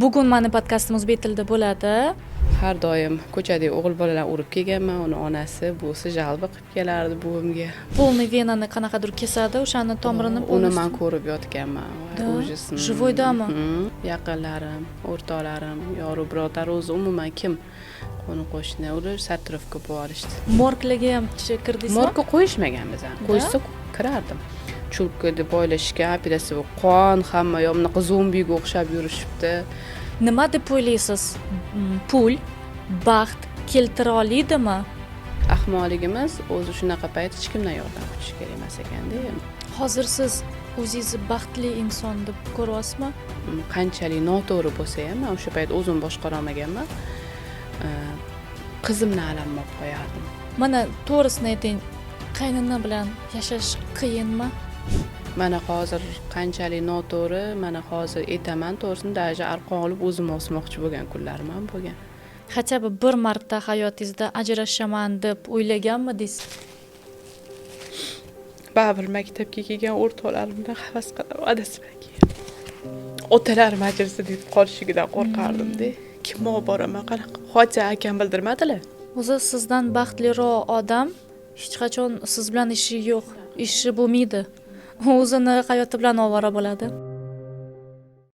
Bugun mani podkastim o'zbek tilida bo'ladi. Har doim ko'chadagi o'g'il bolalar urib kelganman. Uni onasi, buvisi жалоба qilib kelardi buvimga. Полный venani qanaqadir kesadi, o'shani tomirini. Uni Полностью. Man ko'rib yotganman. Voy, Да? ужас. Живой dami? Mhm. Yaqinlarim, o'rtoqlarim, yoru birodar, o'zi umuman kim qo'ni qo'shni, ular сортировка bo'lib yuborishdi. Morglarga ham kirdingizmi? Morgga qo'yishmagan bizani. Qo'yishsa, kirardim. Chulka deb o'ylashgan, operatsiya, qon, hamma yoq, bunaqa zombiga o'xshab yurishibdi. Nima deb o'ylaysiz? Pul baxt keltira oladimi? Ahmoqligimiz o'zi. Shunaqa payt hech kimdan yordam kutish kerak emas ekanda. Hozir siz o'zingizni baxtli inson deb ko'ryapsizmi? Qanchalik noto'g'ri bo'lsa ham, man o'sha payt o'zim boshqara olmaganman. Qizimni alamini olib qo'yardim. Mana, to'g'risini ayting, qaynona bilan yashash qiyinmi? Mana hozir qanchalik noto'g'ri, mana hozir aytaman to'g'risini, даже arqon olib o'zim osmoqchi bo'lgan kunlarim ham bo'lgan. Хотя бы bir marta hayotingizda ajrashaman deb o'ylaganmidingiz? Baribir maktabga kelgan o'rtoqlarimdan havas qilaman, adasi bilan keyin otalarim ajrasa deb qolishigidan qo'rqardimda. Kimni olib boraman, qanaqa? Hoja akam bildirmadilar. O'zi sizdan baxtliroq odam hech qachon siz bilan ishi yo'q, ishi bo'lmaydi, u o'zini hayoti bilan ovora bo'ladi.